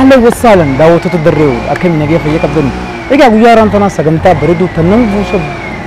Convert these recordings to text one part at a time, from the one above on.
Ahlan wasaalan daawwattoota Dirree akkamiin nagaya fayyaa qabdan. Egaa guyyaa har'aan tanaa sagantaa bareedduu tan nama buusa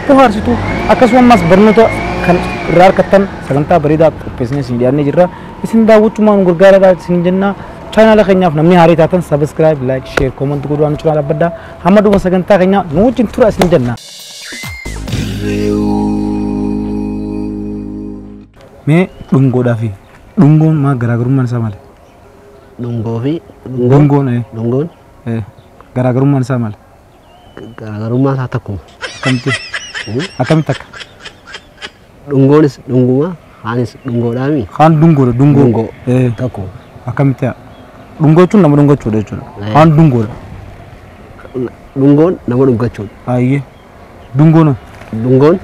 bohaarsitu akkasumas barnoota kan irraa argattan sagantaa bareedaa qopheessinee isin dhiyaannee jirra. Isin daawwachumaan gargaaraadha isin jenna. Chaanaala keenyaaf namni haarii taatan subscribe, like, share, comment godhuudhaan nu cinaa dhaabbadhaa. Hamma dhuma sagantaa keenyaa nu wajjin tura isin jenna. Mee dhungoodhaa fi dhungoon maal garaagarummaan isaa maali? Dhungoo fi Dhungoon dhungoon garaagarummaan isaa maali? Garaagarummaan isaa takkuma. Akkamitti? Akkamitti akka? Dhungoonis dhunguma, haanis dhungoodhaami. Haan dhungoodha dhungoo. Dhungoo. Takkuma. Akkamitti? Dhungoo jechuun nama dhungachuudha jechuudha. Haan dhungoodha. Dhungoon nama dhungachuudha. Ayyee. Dhungoon Dhungoon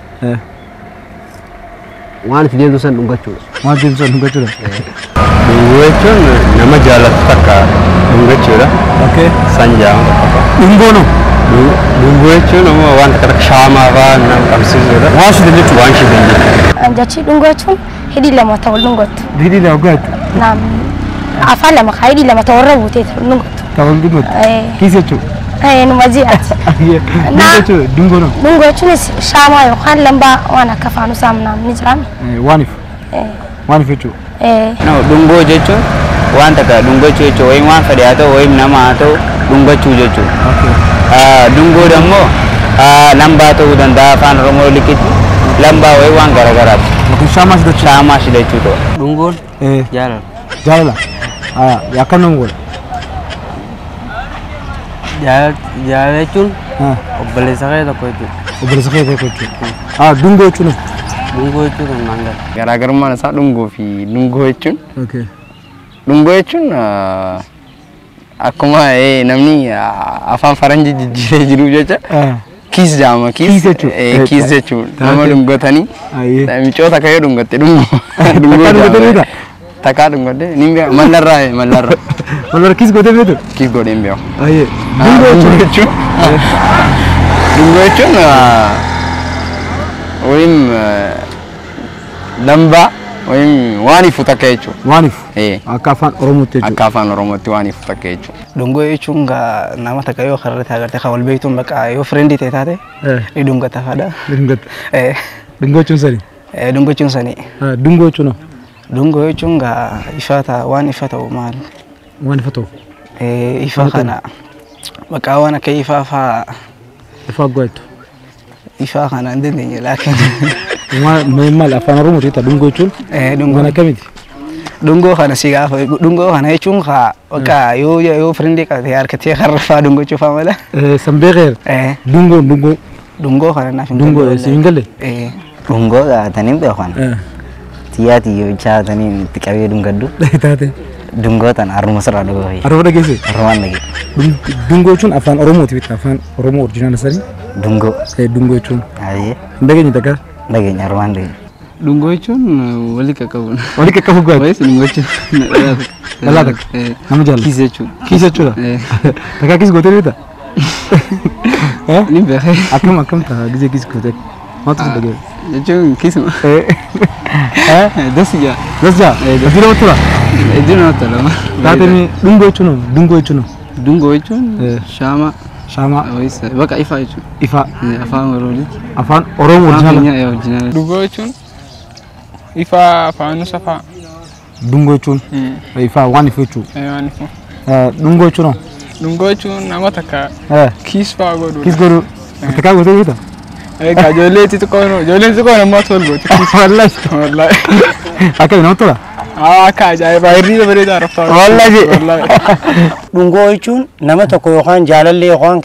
waan itti deemtu san dhungachuudha. Waan deemtu san dhungachuudha. Dhungoo jechuun nama jaalatu takka dhungachuudha. Okay. San jedhama. Dhungoon Dhungoo jechuun ammoo waan takka takka shaamaa fa'aa nama qabsiisuudha. Waan shidan jechuudha. Waan shidan jechuudha. Jechi dhungoo jechuun hidhii lama ta'u dhungottu. Hidhii lama jechuudha. Naam. Afaan lama kaa hidhii lama ta'u irra buutee dhungottu. Ta'u dhungottu. Kiis jechuudha. Numa ji'aati. Dhungoo jechuudha dhungoon. Dhungoo jechuunis shaamaa yookaan lambaa waan akka faanusaa ni jiraami. Waaniif. Waaniif jechuudha. No, dhungoo jechuun waan takka dhungachuu jechuudha. Wayii waan fedhe haa ta'u, wayii nama haa ta'u dhungachuu jechuudha. Dhungoo immoo lambaa ta'uu danda'a afaan Oromoo liqitti lambaa wayii waan garaagaraati. Shaamaa shidachuu. Shaamaa shidachuu ta'u. Dhungoon jaalala. Jaalala. Akkam nama godha? Jaalala jechuun obboleessa kee tokko jechuudha. Obboleessa kee tokko jechuudha. Dhungoo jechuun Dhungoo jechuun kan maal gala? Garaagarummaan isaa dhungoo fi dhungoo jechuun. Dhungoo jechuun akkuma namni afaan faranjii jijjiiree jiru jecha kiis jedhama. Kiis jechuudha. Kiis jechuudha. Nama dhungatanii micoota akka yoo dhungatte dhungoo. Takkaa dhungattee beektaa? Takkaa dhungatte ni beeku mallarraa mallarra. Mallarra kiis gootee beektu? Kiis godhee hin beeku. Dhungoo jechuun. Dhungoo jechuun wayim lambaa wayim waan ifu takka jechuudha. Waan ifu? Akka afaan Oromootti jechuudha. Akka afaan Oromootti waan ifu takka jechuudha. Dhungoo jechuun nama takka yoo karra agartee kan wal beektuun bakka yoo friendii ta'e taate ni dhungata fadha. Ni dhungata. Dhungoo jechuun sani? Dhungoo jechuun sani. Dhungoo jechuun Dhungoo jechuun ifa ta'a waan ifa ta'u maal? Waan ifa ta'u? Ifa kana bakka waan akka ifaa fa'aa. Ifaa go'atu. Ifaa kana hin dandeenye laakiin. Maal afaan Oromooti ta'a dhungoo jechuun? Dhungoo. Waan akkamiiti? Dhungoo kana si gaafa dhungoo kana jechuun bakka yoo yoo friendii qabate harkatee karra fa'aa dhungachuu fa'aa mala. Sanbee qeer. Dhungoo dhungoo. Dhungoo kana naaf hin galle. Dhungoo si hin galle? Dhungoo taniin beekan. Xiyyaa xiyyoo taniin itti qabee dhungaddu. Taate. Dhungoo tan haruma sirraa dhuguu. Haruma dhageesse? Harumaan dhagee. Dhungoo jechuun afaan Oromooti beektaa afaan Oromoo orjinaala sanii. Dhungoo. Dhungoo jechuun. Ayyee. Hin dhageenye takka? Dhageenya harumaan dhageenye. Dhungoo jechuun walii qaqqabuudha. Walii qaqqabu gaariidha. Wayis dhungoo jechuun dhalaa takka. Nama jaalladha. Kiis jechuudha. Kiis jechuudha. Takkaa kiis gootee beektaa? Ni beekee. Akkam akkam ta'a gizee kiis gootee? Maaltu si dhaga'e? Jechuun kiisuma. Das jaa. Das jaa? Hedduu namatti tola? Hedduu namatti tola. Taatee dhungoo jechuun dhungoo jechuun. Dhungoo jechuun shaamaa. Shaamaa. Wayis bakka ifaa jechuudha. Ifaa. Afaan Oromooti. Afaan Oromoo orjinaala. Orjinaala. Dhungoo jechuun ifaa faanusa fa'aa. Dhungoo jechuun ifaa waan ifu jechuudha. Waan ifu. Dhungoo jechuun Dhungoo jechuun nama takka kiis fa'aa godhuudha. Kiis godhuu. Takkaa gootee beektaa? Egaa ijoollee xixiqqoon ijoolleen xixiqqoon ammoo tol gooti. Wallaahi. Wallaahi. Akkami namatti tola? Akka ajaa'ibaa hirriiba bareedaa raftaa. Wallaahi. Dhungoo jechuun nama tokko yookaan jaalallee yookaan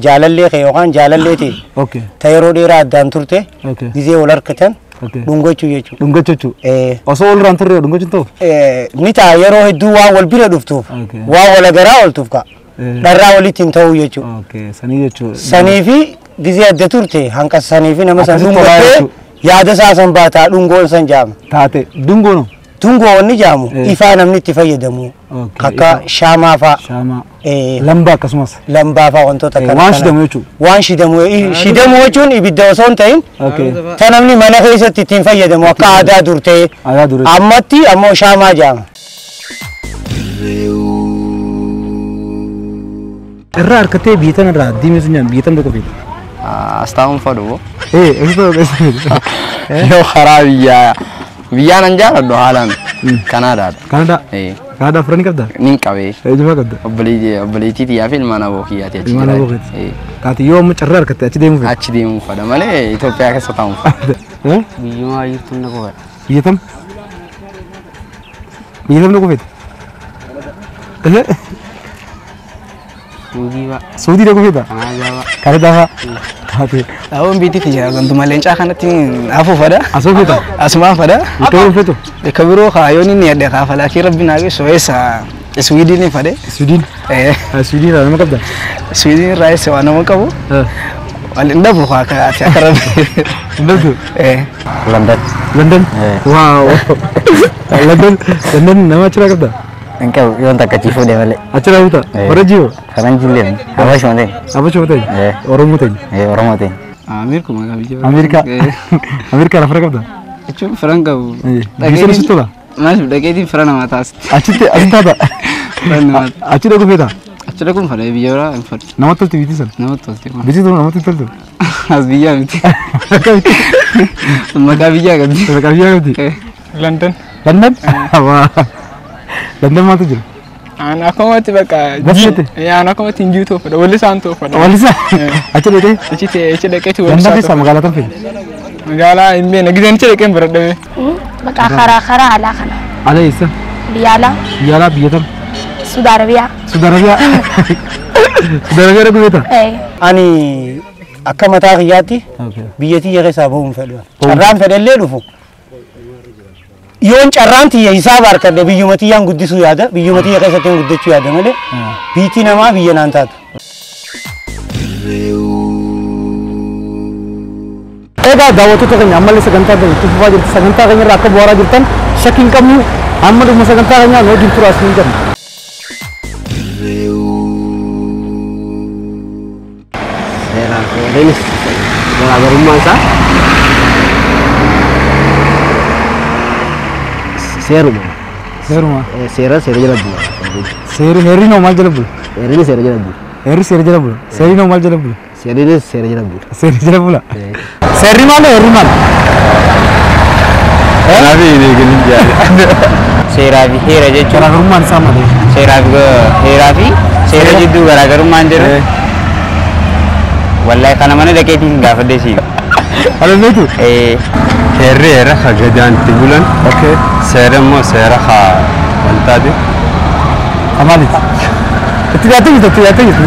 jaalallee kee yookaan jaalallee ta'e. Ta yeroo dheeraa addaan turte gizee wal harkatan dhungachuu jechuudha. Dhungachuu jechuudha. Osoo wal irraan turre dhungachuun ta'u? Ni ta'a yeroo hedduu waan wal bira dhuftuuf waan wal agaraa ooltuuf ka'a. Dharraa walitti hin ta'uu jechuudha. Sanii jechuudha. Sanii fi gizee adda turte hanqasanii fi nama san dhungattee yaada isaa san baataa dhungoon san jaama. Taate dhungoon. Dhungoo wanni jaamu ifaa namni itti fayyadamu akka shaamaa fa'aa. Shaamaa. Lambaa akkasumas. Lambaa fa'aa wantoota kana. Waan shidamu jechuudha. Waan shidamu shidamu jechuun ibidda osoo hin ta'in ta namni mana keessatti ittiin fayyadamu akka aadaa dur ta'e. Ammatti ammoo shaamaa jaama. Carraa harkattee biyya tana irraa diimee sun biyya tam dhaquu feeta? Astaa'uun fadhu. Eessa feeta? Yoo karaa biyyaa biyyaa nan jaaladhu haalaan Kanaadaadha. Kanadaa? Kanadaa fira ni qabdaa? Nin qabee. Eenyufaa qabda? Obboleettii xiyyaa fi ilmaan aboo kiyyaati achi Ilmaan aboo keeti. Taate yoo amma carraa harkatte achi deemuu feeta? Achi deemuu fedha malee Itoophiyaa keessa taa'uun fedha. Biyyumaa jirtuun dhaquu fedha. Biyya tam? Biyya tam dhaquu feeta? Suudii fa'a. Suudii dhaquu feeta? Kanaadaa fa'a. Kanadaa fa'a. Taate. Dhaawwan biitii kiyya ganduma leencaa kanatti hafuu fedha. Asoo feeta? Asumaan fedha. Bakka biroo feetu? Bakka biroo kaayoon inni adda kaafa laakiin rabbi naa geessu eessa Swiidin ni fedhe. Swiidin? Swiidin irraa nama qabda? Swiidin irraa eessa waan nama qabu? Wal hin dhabu akka akka rabbi. Hin dhabdu? London. London? Waaw. London London nama achirraa qabda? Hin qabu yoon takka achi fuudhe malee. Achirraa fuuta? Faranjii hoo? Faranjii illee Habashuma ta'e. Habashuma ta'e? Oromoo ta'e? Oromoo ta'e. Ameerikuma biyya. Ameerikaa. Ameerikaa irraa fira qabda? Jechuun fira hin qabu. Biyya sana sitti tola? Maaliif dhaqeetiin fira namaa taasisti? Achitti achitti taata? Fira namaa. Achi dhaquu feeta? Achi dhaquun fedha biyya biraa hin fedhu. Namatti tolti biyyi sana? Namatti tolti. Biyyi tun namatti toltu? As biyyaa miti. Maqaa biyyaa qabdi. Maqaa biyyaa qabdi? London. London? Waa. London maaltu jira? Aan akkamatti bakka. Gaffeete? Aan akkamatti hin jiru fedha. Wallisaan ta'uu fedha. Wallisaa? Achi dhaqee? Achi achi dhaqeeti London wallisaa keessaa magaalaa tam feete? Magaalaa hin beekne gizeen achi dhaqeen baradhame. Bakka karaa karaa alaa kana. Ala eessa? Biyya alaa. Biyya alaa biyya tam? Suudi Arabiyaa. Suudi Arabiyaa. Suudi Arabiyaa dhaquu feeta? Ani akka mataa kiyyaatti biyya tiyya keessaa bahuun fedhu. Carraan fedhellee dhufu. Yoon carraan tiyya hisaaba harkadhe biyyuma tiyyaan guddisuu yaada biyyuma tiyya keessatti guddachuu yaada malee biitti namaa biyya naan taatu. Egaa daawwattoota keenya ammallee sagantaa keenya itti fufaa jirti. Sagantaa keenya irraa akka bu'aaraa jirtan shakkii hin qabnu. Amma dhuma sagantaa keenyaa nu wajjin turaa isin jenna. Seeraa fi heerris garaagarummaan isaa seeruma. Seeruma. Seera seera jala bula. Seerri heerri noo maal jala bula? Heerri seera jala bula. Heerri seera jala bula. Seerri noo maal jala bula? Seerri seera jala bula. Seerri jala bula. Seerri maal heerri maal? Kanaaf hin eegalin jaale. Seeraa fi heera jechuun. Garaagarummaan isaa maali? Seeraa fi heeraa fi seera jidduu garaagarummaan jiru. Wallahi kana mana dhaqeetiin hin gaafadhee siin. Ala beektu? Heerri heera ka gadaan itti bulan. Seera immoo seera ka wantaati. Ka maaliiti? Itti dhiyaatee jirta itti dhiyaatee jirta.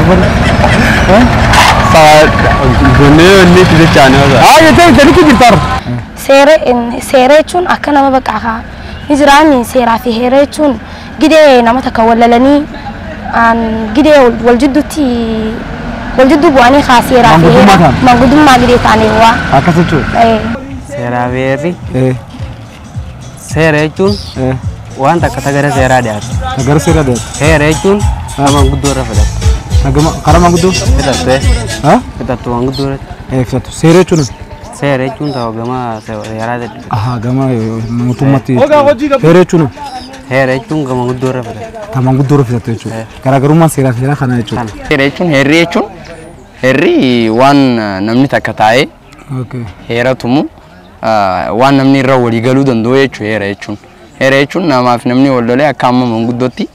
Gonnee wanni itti jechaanii oolaa. Haa jettee jirta ni jirta. Seera seera jechuun akka nama bakka haa ni jiraanni seeraa fi heera jechuun gidee nama takka wallalanii gidee wal jidduutti wal jidduu bu'anii haa seeraa fi heera manguddummaa gidee ta'anii waa. Akkas jechuudha. Seeraa fi heerri. Seera jechuun waan takka tagara seeraa dhiyaatu. Tagara seeraa dhiyaatu. Heera jechuun manguddoo irra fudhatu. Karaa manguddoo? Fudhattu. Fudhattu manguddoo irratti. Fudhattu. Seera jechuun? Seera jechuun ta'u gama seeraa jedhu. Ahaa gama mootummaatti. Heera jechuun? Heera jechuun gama manguddoo irra fudhatu. Ta manguddoo irra fudhattu jechuudha. Garaagarummaan seeraa fi heeraa kana jechuudha. Seera jechuun heerri jechuun heerri waan namni takka taa'ee heera tumu waan namni irra walii galuu danda'u jechuudha heera jechuun. Heera jechuun namaaf namni wal lolee akka amma manguddootti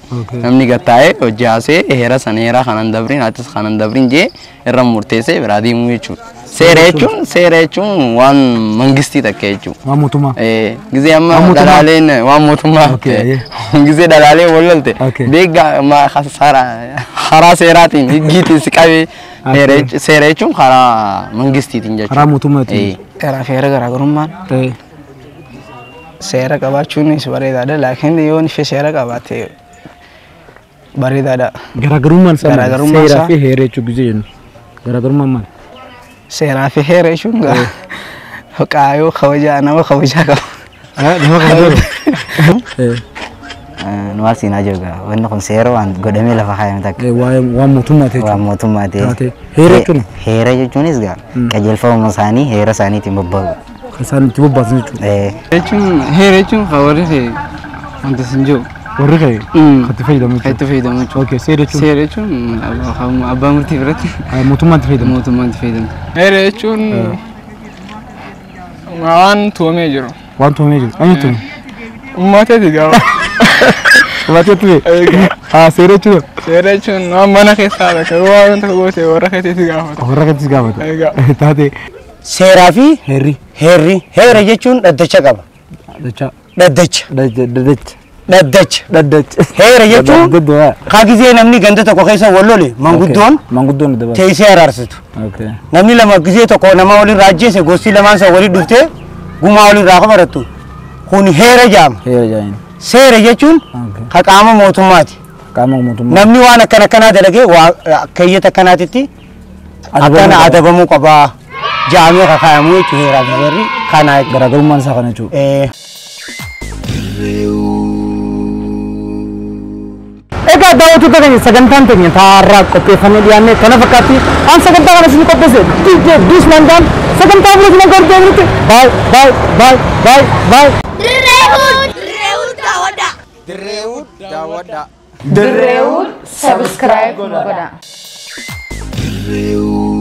namni gattaa'ee hojii haasee heera sana heera kanan dabrin atis kanan dabrin jee irra murteessee biraa deemuu jechuudha. Seera jechuun waan mangistii takka jechuudha. Waan mootummaa. Gizee amma dhalaaleen waan mootummaa. Gizee dhalaaleen wal lolte beekaa karaa seeraatiin higgiitiin si qabee seera jechuun karaa mangistiitiin jechuudha. Karaa mootummaatiin. Seeraa fi heera garaagarummaan. Seera qabaachuunis bareedaadha laakiin yoo ife seera qabaatte bareedaadha. Garaagarummaan isaa maali? Seeraa fi heera jechuun gizee jennu. Garaagarummaan maali? Seeraa fi heera jechuun qaayoo kabajaa nama kabajaa qaba. Nama kabajaa qaba. Nuwaal siinaa jiru gaa wanni kun seera waan godhamee lafa kaayame takka. Waan mootummaa ta'e. Waan mootummaa ta'e. Heera jechuun? Heera jechuunis gaa qajeelfama isaanii heera isaaniitiin bobba'u. Kan isaan itti bobbaasan jechuudha. Jechuun heera jechuun kan warri ta'e wanta sin jiru. Warri kee kan itti fayyadamu Kan itti fayyadamu jechuudha. Okay, seera jechuun Seera jechuun abbaa murtii biratti mootummaan itti fayyadamu. Mootummaan itti fayyadamu. Heera jechuun waan tuumee jiru. Waan tuumee jiru. Eenyu tuume? Uummatatti gaafa. Uummatatti tume? Haa, seera jechuun Seera jechuun waan mana keessaa bakka waan tokko goote warra keetti gaafata. Warra keetti gaafata. Egaa. Taate. Seeraa fi heerri. Heerri. Heera jechuun dhaddacha qaba. Dhaddacha. Dhaddacha. Dhaddacha. Dhaddacha. Dhaddacha. Heera jechuun kaa gizee namni ganda tokko keessa wal lole manguddoon Manguddoon dabala. teessee araarsitu. Okay. Namni lama gizee tokko nama walirraa ajjeese gosti lamaan san walii dhuftee gumaa walirraa qabarattu. Kun heera jedhama. Heera jedhama. Seera jechuun ka qaama mootummaati. Qaama mootummaa. Namni waan akkana akkanaa dalagee waa keeyyata akkanaatitti akkana adabamuu qabaa jaamee kakaayamuu jechuudha heeraa fi seerri kana jechuudha. Garaagarummaan isaa kana jechuudha. Egaa daawwattoota keenya sagantaan keenya taarraa qopheeffannee dhiyaanne kana fakkaatti an sagantaa kana isin qopheesse DJ Duusmaan Daan sagantaa biroo isin gargaarutti baay baay baay baay baay. Dirreewud daawwadhaa. Dirreewud daawwadhaa. Dirreewud subscribe godhaa. Dirreewud.